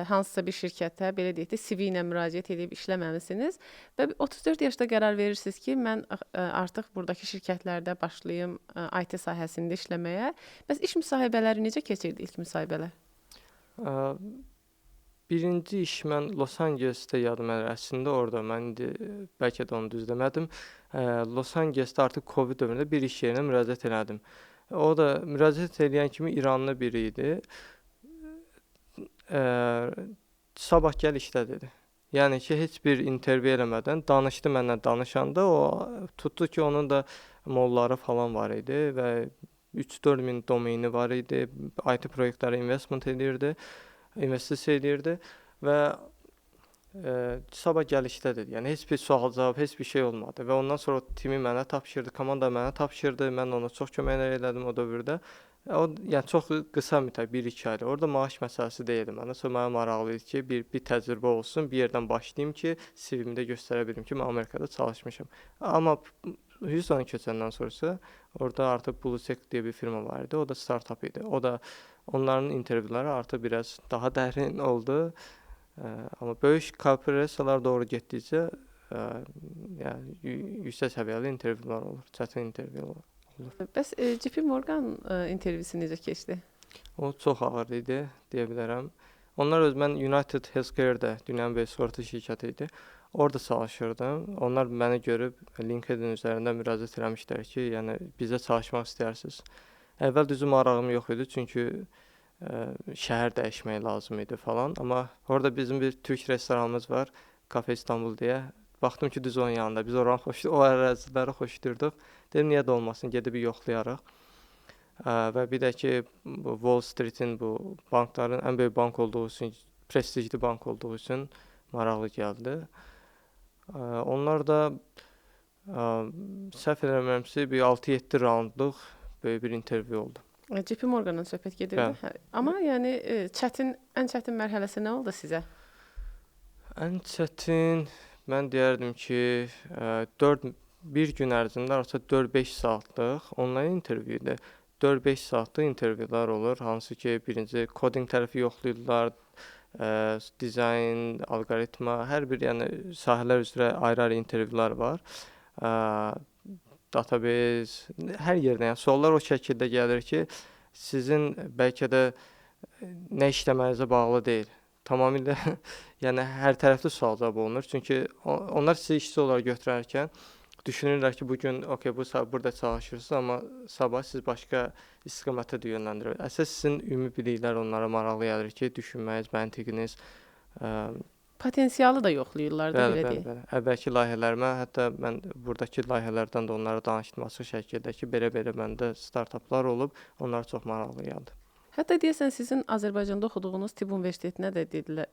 Speaker 1: hansısa bir şirkətə, belə deyək də, CV ilə müraciət edib işləməmisiniz və 34 yaşda qərar verirsiniz ki, mən artıq buradakı şirkətlərdə başlayım IT sahəsində işləməyə. Bəs iş müsahibələri necə keçirdi, ilk müsahibələr?
Speaker 2: Birinci iş mən Los Angelesdə yadıma gəlir. Əslində orada mən indi bəlkə də onu düz demədim. Los Angelesdə artıq Covid dövründə bir iş yerinə müraciət elədim. O da müraciət eləyən kimi İranlı biri idi. Sabah gəl işlə dedi. Yəni ki, heç bir intervyu eləmədən danışdı mənlə, danışanda o tutdu ki, onun da molları falan var idi və 3-4 min domeni var idi, IT proyektlərə investment edirdi, investisiya edirdi və sabah gəl işlə dedi. Yəni heç bir sual-cavab, heç bir şey olmadı və ondan sonra o timi mənə tapşırdı, komanda mənə tapşırdı. Mən ona çox köməklər elədim o dövrdə. O, yəni çox qısa müddət, 1-2 aylıq. Orada maaş məsələsi deyildi mənə. Sonra mənə maraqlı idi ki, bir təcrübə olsun, bir yerdən başlayım ki, CV-mdə göstərə bilim ki, mən Amerikada çalışmışam. Amma Houstona köçəndən sonrası orada artıq BlueSec deyə bir firma var idi. O da startap idi. O da onların intervyuları artıq biraz daha dərin oldu. Amma böyük korporasiyalar doğru getdikcə yəni yüksək səviyyəli intervyular olur, çətin intervyular olur.
Speaker 1: Bəs JP Morgan intervyusu necə keçdi?
Speaker 2: O çox ağır idi, deyə bilərəm. Onlar öz, mən United Healthcare-də, dünyanın böyük sığorta şirkəti idi. Orada çalışırdım. Onlar məni görüb LinkedIn üzərindən müraciət eləmişlər ki, yəni bizə çalışmaq istəyirsiniz. Əvvəl düzü marağım yox idi, çünki şəhər dəyişmək lazım idi falan. Amma orada bizim bir türk restoranımız var, Cafe İstanbul deyə. Baxdım ki, düz onun yanında. Biz oranı o əraziləri xoşlayırdıq. Dedim, niyə də olmasın, gedib bir yoxlayarıq. Və bir də ki, bu Wall Street-in, bu bankların ən böyük bank olduğu üçün, prestijli bank olduğu üçün maraqlı gəldi. Onlar da səhv eləmirəmsə, bir 6-7 raundluq böyük bir intervyu oldu.
Speaker 1: JP Morgan'dan söhbət gedirdi. Hə. Amma yəni ən çətin mərhələsi nə oldu sizə?
Speaker 2: Ən çətin, mən deyərdim ki, bir gün ərzində artıq 4-5 saatlıq onlayn intervyu idi. 4-5 saatlıq intervyular olur, hansı ki, birinci coding tərəfi yoxlayırlar, dizayn, alqoritma, hər bir yəni sahələr üzrə ayrı-ayrı intervyular var. Database, hər yerdən, yəni suallar o şəkildə gəlir ki, sizin bəlkə də nə işləməyinizə bağlı deyil. Tamamilə yəni hər tərəfli sual-cavab olunur. Çünki onlar sizi işçi olaraq götürərkən düşünürlər ki, bugün okey, bu saat burada çalışırsınız, amma sabah siz başqa istiqamətə də yönləndirir. Əsas sizin ümumi biliklər onlara maraqlı gəlir ki, düşünməyiniz, məntiqiniz.
Speaker 1: Potensialı da yoxlayırlar da, belə deyək.
Speaker 2: Bəli, bəli. Əvvəlki layihələrimə, hətta mən buradakı layihələrdən də onlara danışdım açıq şəkildə ki, belə-belə məndə startaplar olub, onlar çox maraqlı gəldi.
Speaker 1: Hətta deyəsən sizin Azərbaycanda oxuduğunuz Tibb Universitetinə də dedilər,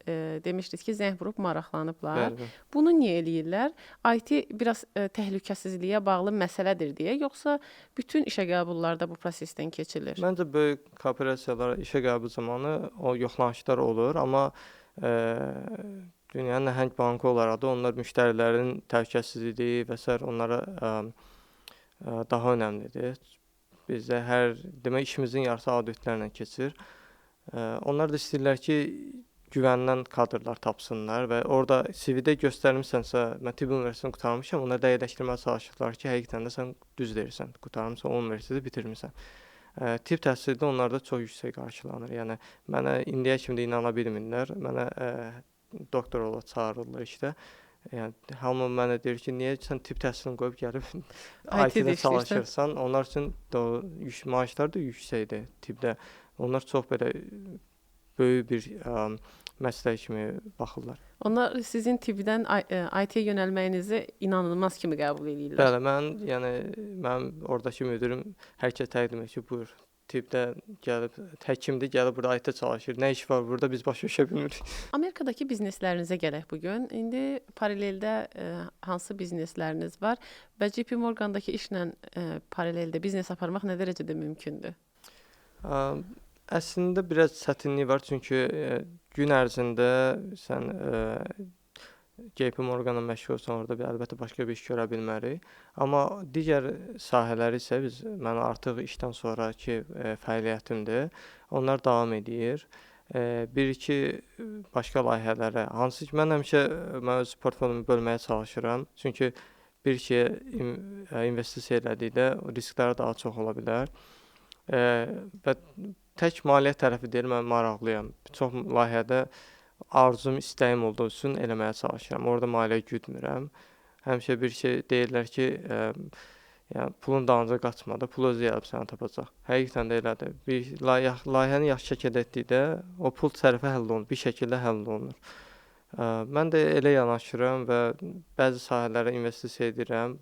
Speaker 1: demişdiniz ki, zəng vurub maraqlanıblar.
Speaker 2: Bəli, bəli.
Speaker 1: Bunu niyə eləyirlər? IT biraz təhlükəsizliyə bağlı məsələdir deyə, yoxsa bütün işə qəbullarda bu prosesdən keçilir?
Speaker 2: Məncə böyük korporasiyalar işə qəbul zamanı o yoxlanışlar olur, amma dünyanın nəhəng bankı olaraq da onlar müştərilərin təhlükəsizliyi və sair onlara daha önəmlidir. Bizdə hər, demək, işimizin yarısı auditlərlə keçir. Onlar da istəyirlər ki, güvənilən kadrlar tapsınlar və orada CV-də göstərmisənsə, mən Tibb Universitetini qurtarmışam, onlar dəqiqləşdirməyə çalışırlar ki, həqiqətən də sən düz deyirsən, qurtarmısan, o universiteti bitirmisən. Tibb təhsili də onlarda çox yüksək qarşılanır. Yəni, mənə indiyə kimi də inana bilmirlər, mənə doktor ola çağırırlar işdə. Yəni, hamı mənə deyir ki, niyə sən tibb təhsilini qoyub gəlib IT-də çalışırsan? Onlar üçün maaşlar da yüksəkdir tibbdə. Onlar çox belə böyük bir məslək kimi baxırlar.
Speaker 1: Onlar sizin tibbdən IT-yə yönəlməyinizi inanılmaz kimi qəbul edirlər.
Speaker 2: Bəli, mənim oradakı müdirim hər kəs təqdim edir ki, buyur, tibbdə gəlib, həkimdir, gəlib burada IT-də çalışır. Nə iş var burada, biz başa düşə bilmirik.
Speaker 1: Amerikadakı bizneslərinizə gələk bugün. İndi paraleldə hansı biznesləriniz var və JP Morgan-dakı işlə paraleldə biznes aparmaq nə dərəcədə mümkündür?
Speaker 2: Əslində biraz çətinlik var, çünki gün ərzində sən JP Morgan-la məşğul olsan, orada bir, əlbəttə başqa bir iş görə bilmərik. Amma digər sahələri isə mən artıq işdən sonrakı fəaliyyətimdir. Onlar davam edir. Bir-iki başqa layihələrə, hansı ki, mən həmişə mən öz portfolyomu bölməyə çalışıram. Çünki bir şeyə investisiya elədikdə riskləri daha çox ola bilər. Və tək maliyyə tərəfi deyil, mən maraqlıyam. Çox layihədə arzum, istəyim olduğu üçün eləməyə çalışıram. Orada maliyyə güdmürəm. Həmişə bir şey deyirlər ki, yəni pulun dalınca qaçma da, pul özü gəlib səni tapacaq. Həqiqətən də elədir. Bir layihəni yaxşı şəkildə etdikdə o pul tərəfi həll olunur, bir şəkildə həll olunur. Mən də elə yanaşıram və bəzi sahələrə investisiya edirəm.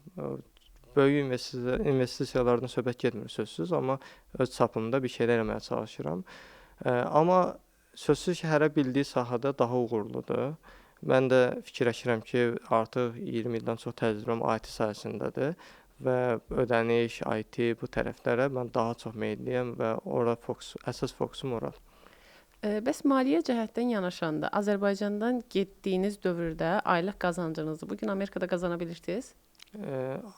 Speaker 2: Böyük investisiyalardan söhbət getmir sözsüz, amma öz çapımda bir şeylər eləməyə çalışıram. Amma sözsüz ki, hərə bildiyi sahədə daha uğurludur. Mən də fikirləşirəm ki, artıq 20 ildən çox təcrübəm IT sahəsindədir və ödəniş, IT bu tərəflərə mən daha çox meyilliyəm və ora əsas fokusum oradır.
Speaker 1: Bəs maliyyə cəhətdən yanaşanda Azərbaycandan getdiyiniz dövrdə aylıq qazancınızı bugün Amerikada qazana bilirsiniz?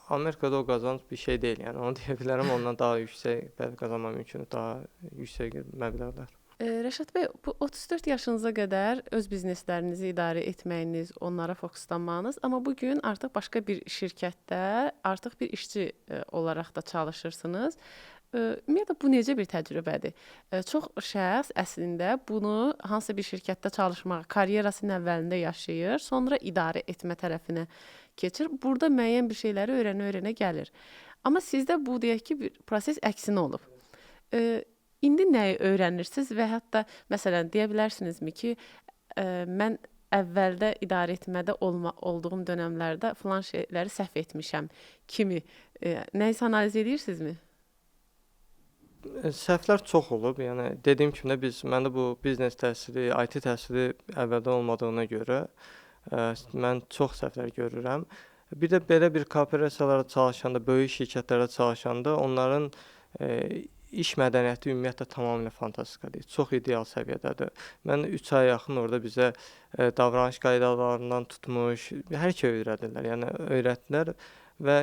Speaker 2: Amerikada o qazanc bir şey deyil, yəni onu deyə bilərəm, ondan daha yüksək qazanma mümkündür, daha yüksək məbləğlər.
Speaker 1: Rəşad bəy, bu 34 yaşınıza qədər öz bizneslərinizi idarə etməyiniz, onlara fokuslanmağınız, amma bu gün artıq başqa bir şirkətdə artıq bir işçi olaraq da çalışırsınız. Ümumiyyətlə bu necə bir təcrübədir? Çox şəxs əslində bunu hansısa bir şirkətdə çalışmaq, karyerasının əvvəlində yaşayır, sonra idarə etmə tərəfinə keçir. Burada müəyyən bir şeyləri öyrənə-öyrənə gəlir. Amma sizdə bu deyək ki, bir proses əksinə olub. İndi nəyi öyrənirsiniz və hətta məsələn deyə bilərsinizmi ki, mən əvvəldə idarə etmədə olduğum dönəmlərdə filan şeyləri səhv etmişəm kimi nəyisə analiz edirsinizmi?
Speaker 2: Səhvlər çox olub. Yəni dediyim kimi də məndə bu biznes təhsili, IT təhsili əvvəldən olmadığına görə mən çox səhvlər görürəm. Bir də belə bir korporasiyalarda çalışanda, böyük şirkətlərdə çalışanda onların iş mədəniyyəti ümumiyyətlə tamamilə fantastikadır. Çox ideal səviyyədədir. Mən 3 aya yaxın orada bizə davranış qaydalarından tutmuş, hər şey öyrədirlər. Yəni öyrətdilər və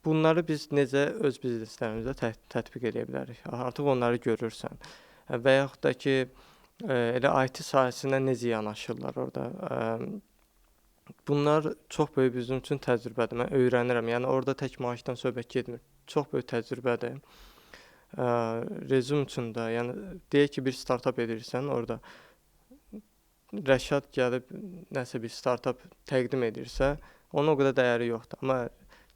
Speaker 2: bunları biz necə öz bizneslərimizdə tətbiq edə bilərik? Artıq onları görürsən. Və yaxud da ki, elə IT sahəsinə necə yanaşırlar orada. Bunlar çox böyük bizim üçün təcrübədir. Mən öyrənirəm. Yəni orada tək maaşdan söhbət getmir. Çox böyük təcrübədir. Rezüm üçün də, yəni deyək ki, bir startap edirsən, orada Rəşad gəlib nəsə bir startap təqdim edirsə, onun o qədər dəyəri yoxdur. Amma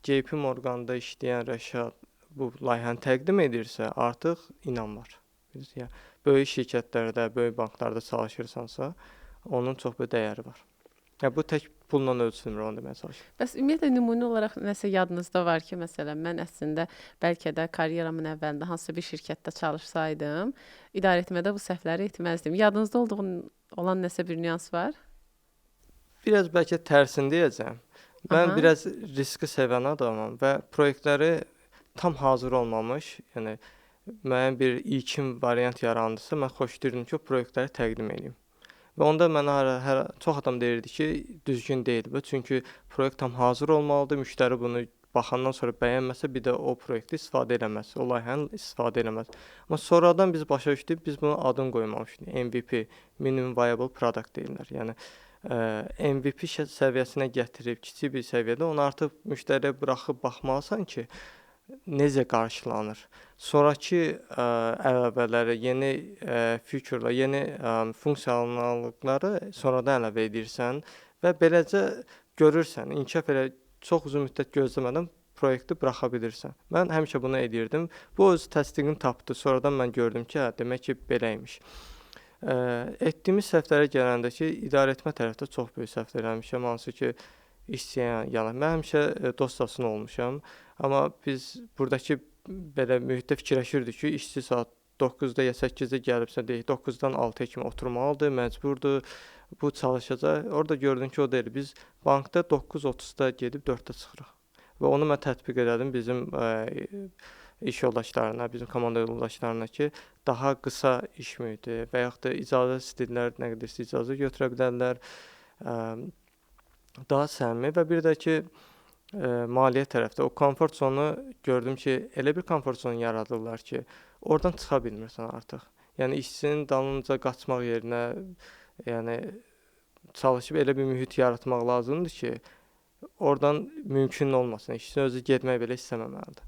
Speaker 2: JP Morgan-da işləyən Rəşad bu layihəni təqdim edirsə, artıq inam var. Bilirsiniz, yəni, böyük şirkətlərdə, böyük banklarda çalışırsansa, onun çox böyük dəyəri var. Yəni bu tək pulla ölçülmür, onu deməyə çalışıram.
Speaker 1: Bəs ümumiyyətlə nümunə olaraq nəsə yadınızda var ki, məsələn, mən əslində bəlkə də karyeramın əvvəlində hansısa bir şirkətdə çalışsaydım, idarə etmədə bu səhvləri etməzdim. Yadınızda olan nəsə bir nüans var?
Speaker 2: Biraz bəlkə tərsini deyəcəm. Mən biraz riski sevən adamam və proyektləri tam hazır olmamış, yəni müəyyən bir ilkin variant yarandısa, mən xoşlayırdım ki, o proyektləri təqdim edeyim. Və onda mənə çox adam deyirdi ki, düzgün deyil bu, çünki proyekt tam hazır olmalıdır, müştəri bunu baxandan sonra bəyənməsə, bir də o proyekti istifadə eləməz, o layihəni istifadə eləməz. Amma sonradan biz başa düşdük, biz bunun adını qoymamışdıq. MVP, Minimum Viable Product deyirlər. Yəni MVP səviyyəsinə gətirib kiçik bir səviyyədə onu artıq müştəriyə buraxıb baxmalısan ki, necə qarşılanır. Sonrakı əlavələri, yeni feature-lar, yeni funksionallıqları sonradan əlavə edirsən və beləcə görürsən, inkişaf elə çox uzun müddət gözləmədən proyekti buraxa bilirsən. Mən həmişə bunu edirdim. Bu öz təsdiqini tapdı. Sonradan mən gördüm ki, hə, demək ki, belə imiş. Etdiyimiz səhvlərə gələndə ki, idarə etmə tərəfdə çox böyük səhvlər eləmişəm, hansı ki, işçiyə yana. Mən həmişə dostcasına olmuşam, amma biz buradakı belə mühitdə fikirləşirdik ki, işçi saat 9-da ya 8-də gəlibsə, deyək, 9-dan 6-ya kimi oturmalıdır, məcburdur, bu çalışacaq. Orada gördüm ki, o deyil. Biz bankda 9:30-da gedib 4-də çıxırıq. Və onu mən tətbiq elədim bizim iş yoldaşlarına, bizim komanda yoldaşlarına ki, daha qısa iş mühiti və yaxud da icazə istəyirlər, nə qədər icazə götürə bilərlər. Daha səmimi və bir də ki, maliyyə tərəfdə o komfort zonu gördüm ki, elə bir komfort zonu yaradırlar ki, oradan çıxa bilmirsən artıq. Yəni işçinin dalınca qaçmaq yerinə, yəni çalışıb elə bir mühit yaratmaq lazımdır ki, oradan mümkün olmasın. İşçinin özü getmək belə istəməməlidir.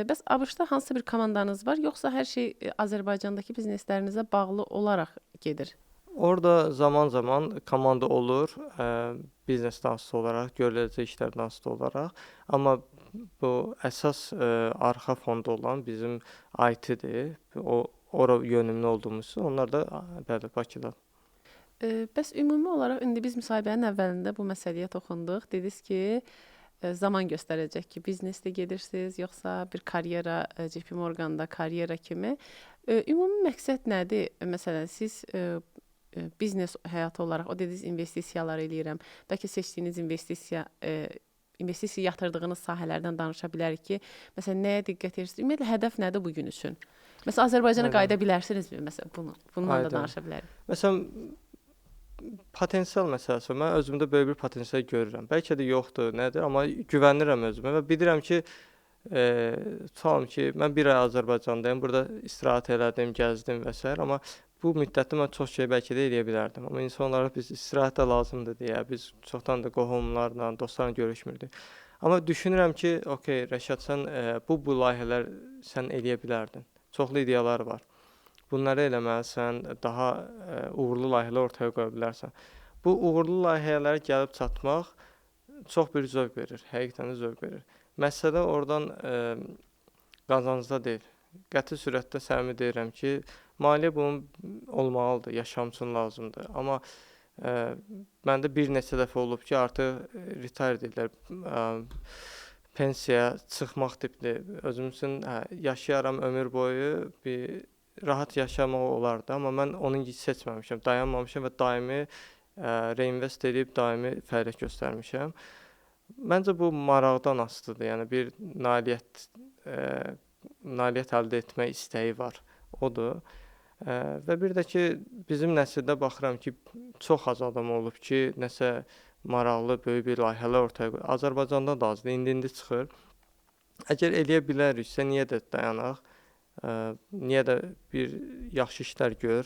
Speaker 1: Bəs ABŞ-da hansısa bir komandanız var, yoxsa hər şey Azərbaycandakı bizneslərinizə bağlı olaraq gedir?
Speaker 2: Orada zaman-zaman komanda olur, biznesdən asılı olaraq, görüləcək işlərdən asılı olaraq. Amma bu əsas arxa fonda olan bizim IT-dir. O ora yönümlü olduğumuz üçün onlar da bəli, Bakıda.
Speaker 1: Bəs ümumi olaraq indi biz müsahibənin əvvəlində bu məsələyə toxunduq. Dediniz ki, zaman göstərəcək ki, biznesdə gedirsiniz, yoxsa bir karyera, JP Morgan-da karyera kimi. Ümumi məqsəd nədir? Məsələn, siz biznes həyatı olaraq, o dediniz investisiyalar eləyirəm. Bəlkə seçdiyiniz investisiya yatırdığınız sahələrdən danışa bilərik ki, məsələn, nəyə diqqət edirsiniz? Ümumiyyətlə, hədəf nədir bu gün üçün? Məsələn, Azərbaycana qayıda bilərsinizmi? Məsələn, bundan da danışa bilərik.
Speaker 2: Məsələn, potensial məsələsi. Mən özümdə böyük bir potensial görürəm. Bəlkə də yoxdur, nədir, amma güvənirəm özümə və bilirəm ki, tutalım ki, mən bir ay Azərbaycandayım, burada istirahət elədim, gəzdim və s. Amma bu müddətdə mən çox şey bəlkə də eləyə bilərdim. Amma insanlara biz istirahət də lazımdır deyə, biz çoxdan da qohumlarla, dostlarla görüşmürdük. Amma düşünürəm ki, okey, Rəşad, sən bu layihələr sən eləyə bilərdin. Çoxlu ideyalar var. Bunları eləməlisən, daha uğurlu layihələr ortaya qoya bilərsən. Bu uğurlu layihələrə gəlib çatmaq çox bir zövq verir, həqiqətən də zövq verir. Məsələ oradan qazancda deyil. Qəti sürətdə səmimi deyirəm ki, maliyyə bunun olmalıdır, yaşam üçün lazımdır. Amma məndə bir neçə dəfə olub ki, artıq retire deyirlər, pensiya çıxmaq tipli. Özüm üçün yaşayaram ömür boyu, bir rahat yaşamaq olardı. Amma mən onun seçməmişəm, dayanmamışam və daimi reinvest edib, daimi fəaliyyət göstərmişəm. Məncə bu maraqdan asılıdır. Yəni bir nailiyyət əldə etmək istəyi var, odur. Və bir də ki, bizim nəsildə baxıram ki, çox az adam olub ki, nəsə maraqlı, böyük bir layihələr ortaya qoyur. Azərbaycanda da azdır, indi-indi çıxır. Əgər eləyə biləriksə, niyə də dayanaq, niyə də bir yaxşı işlər gör,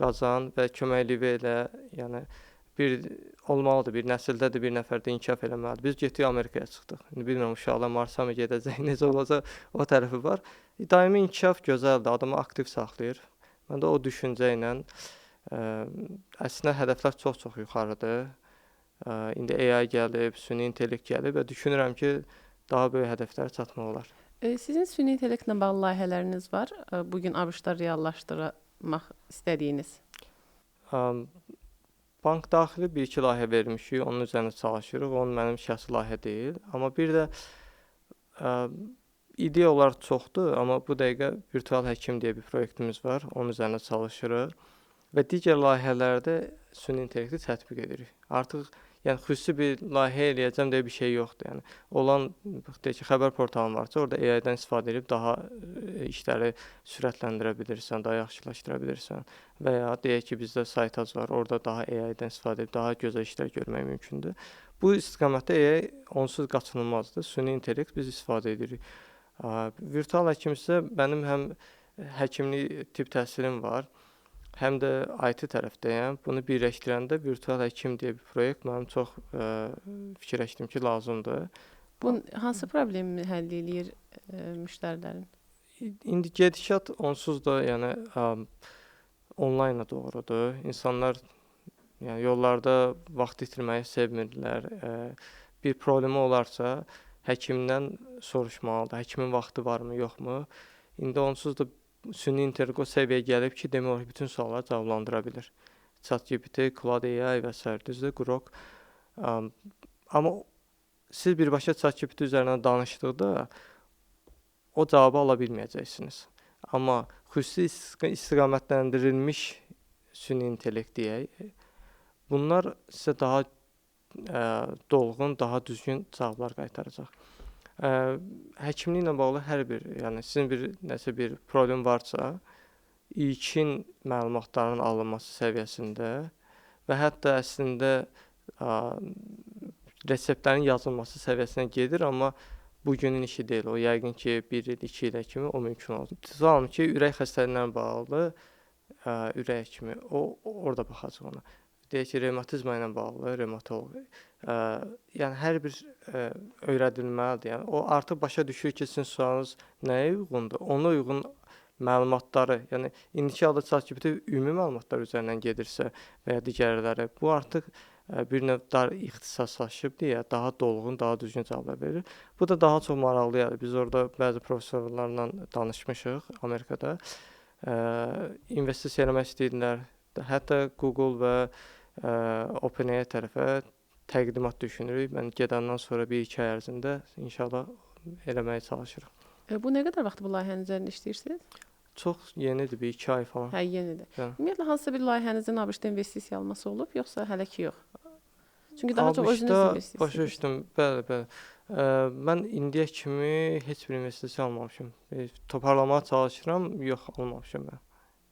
Speaker 2: qazan və köməkliyi elə, yəni bir olmalıdır, bir nəsildə də bir nəfər də inkişaf eləməlidir. Biz getdik Amerikaya çıxdıq. İndi bilmirəm, uşaqlar Marsa mı gedəcək, necə olacaq, o tərəfi var. Daimi inkişaf gözəldir, adamı aktiv saxlayır. Mən də o düşüncə ilə əslində hədəflər çox-çox yuxarıdır. İndi AI gəlib, süni intellekt gəlib və düşünürəm ki, daha böyük hədəflərə çatmaq olar.
Speaker 1: Sizin süni intellektlə bağlı layihələriniz var, bugün ABŞ-da reallaşdırmaq istədiyiniz?
Speaker 2: Bank daxili bir-iki layihə vermişik, onun üzərində çalışırıq. Onun mənim şəxsi layihə deyil. Amma bir də ideya olaraq çoxdur, amma bu dəqiqə virtual həkim deyə bir proyektimiz var, onun üzərində çalışırıq və digər layihələrdə süni intellekti tətbiq edirik. Artıq yəni xüsusi bir layihə eləyəcəm deyə bir şey yoxdur. Yəni olan deyək ki, xəbər portalın varsa, orada AI-dən istifadə edib daha işləri sürətləndirə bilirsən, daha yaxşılaşdıra bilirsən və ya deyək ki, bizdə saytaz var, orada daha AI-dən istifadə edib daha gözəl işlər görmək mümkündür. Bu istiqamətdə AI onsuz qaçınılmazdır. Süni intellekt biz istifadə edirik. Virtual həkim isə mənim həm həkimlik tibb təhsilim var, həm də IT tərəfdəyəm. Bunu birləşdirəndə virtual həkim deyə bir proyekt mənim çox fikirləşdim ki, lazımdır.
Speaker 1: Bu hansı problemi həll eləyir müştərilərin?
Speaker 2: İndi gedişat onsuz da yəni onlayna doğrudur. İnsanlar yəni yollarda vaxt itirməyi sevmirlər. Bir problemi olarsa həkimdən soruşmalıdır. Həkimin vaxtı varmı, yoxmu? İndi onsuz da süni intellekt o səviyyəyə gəlib ki, demək olar ki, bütün sualları cavablandıra bilir. ChatGPT, Claude AI və s. Düzdür, Grok. Amma siz birbaşa ChatGPT üzərindən danışdıqda o cavabı ala bilməyəcəksiniz. Amma xüsusi istiqamətləndirilmiş süni intellekt deyək, bunlar sizə daha dolğun, daha düzgün cavablar qaytaracaq. Həkimliklə bağlı hər bir, yəni sizin bir nəsə bir problem varsa, ilkin məlumatların alınması səviyyəsində və hətta əslində reseptlərin yazılması səviyyəsinə gedir, amma bugünün işi deyil. O yəqin ki, 1 il, 2 ilə kimi o mümkün olacaq. Tutalım ki, ürək xəstəliyindən bağlı ürək həkimi, o orada baxacaq ona. Deyək ki, revmatizma ilə bağlı revmatoloq. Yəni hər bir öyrədilməlidir. Yəni o artıq başa düşür ki, sizin sualınız nəyə uyğundur? Ona uyğun məlumatları, yəni indiki halda ChatGPT ümumi məlumatlar üzərindən gedirsə və ya digərləri, bu artıq bir növ dar ixtisaslaşıb deyə daha dolğun, daha düzgün cavablar verir. Bu da daha çox maraqlı gəlir. Biz orada bəzi professorlarla danışmışıq Amerikada. İnvestisiya eləmək istəyirdilər. Hətta Google və OpenAI tərəfə təqdimat düşünürük. Mən gedəndən sonra 1-2 ay ərzində inşallah eləməyə çalışırıq.
Speaker 1: Bu nə qədər vaxt bu layihənin üzərində işləyirsiniz?
Speaker 2: Çox yenidir, 1-2 ay falan.
Speaker 1: Hə, yenidir. Hə. Ümumiyyətlə, hansısa bir layihənizin ABŞ-da investisiya alması olub, yoxsa hələ ki yox? Çünki daha çox özünüz investisiya.
Speaker 2: Başa düşdüm, bəli, bəli. Mən indiyə kimi heç bir investisiya almamışım. Toparlamağa çalışıram, yox, almamışım mən.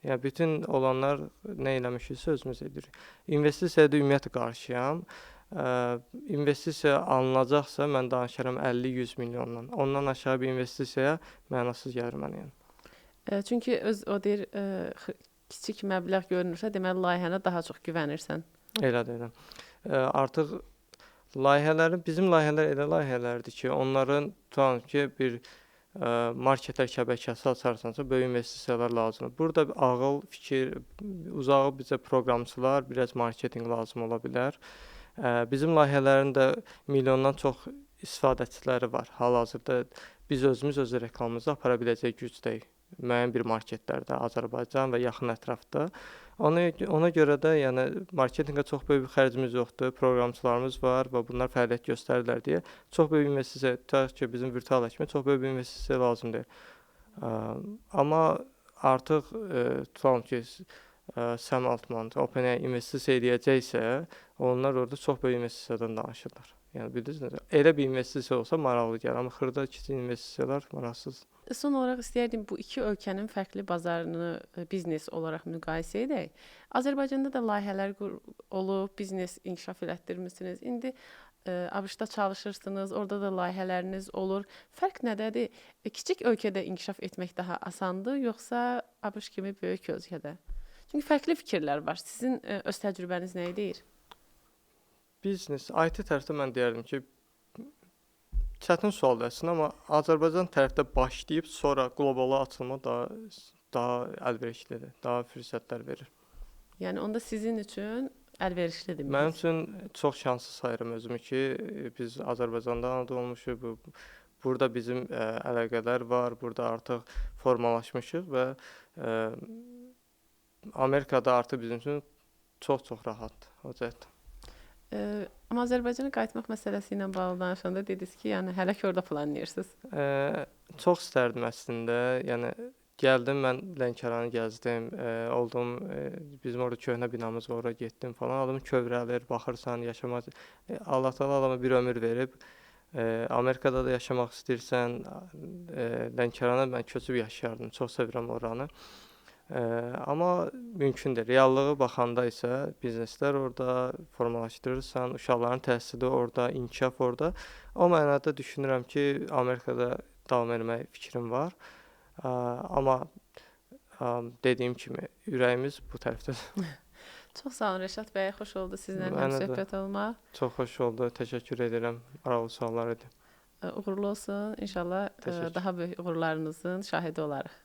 Speaker 2: Yəni, bütün olanlar nə eləmişiksə özümüz edirik. İnvestisiyaya da ümumiyyətlə qarşıyam. İnvestisiya alınacaqsa, mən danışaram 50-100 milyondan. Ondan aşağı bir investisiyaya mənasız gəlir mənə yəni.
Speaker 1: Çünki öz o deyir, kiçik məbləğ görünürsə, deməli layihənə daha çox güvənirsən.
Speaker 2: Elədir, elə. Artıq layihələrin, bizim layihələr elə layihələrdir ki, onların tutalım ki, bir marketlər şəbəkəsi açarsansa, böyük investisiyalar lazımdır. Burada ağıl, fikir, uzağı bizə proqramçılar, biraz marketinq lazım ola bilər. Bizim layihələrin də milyondan çox istifadəçiləri var. Hal-hazırda biz özümüz öz reklamımızı apara biləcək gücdəyik. Müəyyən bir marketlərdə, Azərbaycan və yaxın ətrafda. Ona görə də yəni marketinqə çox böyük bir xərcimiz yoxdur, proqramçılarımız var və bunlar fəaliyyət göstərirlər deyə çox böyük investisiya, tutaq ki, bizim virtual həkimə çox böyük bir investisiya lazım deyil. Amma artıq tutalım ki, Sam Altman, OpenAI investisiya eləyəcəksə, onlar orada çox böyük investisiyadan danışırlar. Yəni bilirsiniz necə? Elə bir investisiya olsa maraqlı gəlir, amma xırda kiçik investisiyalar maraqsız.
Speaker 1: Son olaraq istəyərdim bu iki ölkənin fərqli bazarını biznes olaraq müqayisə edək. Azərbaycanda da layihələr olub, biznes inkişaf elətdirmisiniz. İndi ABŞ-da çalışırsınız, orada da layihələriniz olur. Fərq nədədir? Kiçik ölkədə inkişaf etmək daha asandır, yoxsa ABŞ kimi böyük ölkədə? Çünki fərqli fikirlər var. Sizin öz təcrübəniz nəyi deyir?
Speaker 2: Biznes, IT tərəfdə mən deyərdim ki, çətin sualdır əslində, amma Azərbaycan tərəfdə başlayıb sonra qlobala açılma daha əlverişlidir, daha fürsətlər verir.
Speaker 1: Yəni onda sizin üçün əlverişlidir?
Speaker 2: Mənim üçün çox şanslı sayıram özümü ki, biz Azərbaycanda anadan olmuşuq, burada bizim əlaqələr var, burada artıq formalaşmışıq və Amerikada artıq bizim üçün çox-çox rahatdır o cəhətdə.
Speaker 1: Amma Azərbaycana qayıtmaq məsələsi ilə bağlı danışanda dediniz ki, yəni hələ ki orada planlayırsınız.
Speaker 2: Çox istərdim əslində. Yəni gəldim, mən Lənkəranı gəzdim, olduğum bizim orada köhnə binamız var, ora getdim falan. Adam kövrəlir, baxırsan, yaşamaq. Allah Təala adama bir ömür verib. Amerikada da yaşamaq istəyirsən, Lənkərana mən köçüb yaşayardım. Çox sevirəm oranı. Amma mümkündür. Reallığı baxanda isə bizneslər orada formalaşdırırsan, uşaqların təhsili orada, inkişaf orada. O mənada düşünürəm ki, Amerikada davam etmək fikrim var. Amma dediyim kimi ürəyimiz bu tərəfdədir.
Speaker 1: Çox sağ olun Rəşad bəy, xoş oldu sizinlə həmsöhbət olmaq.
Speaker 2: Çox xoş oldu. Təşəkkür edirəm. Maraqlı suallar idi.
Speaker 1: Uğurlu olsun. İnşallah daha böyük uğurlarınızın şahidi olarıq.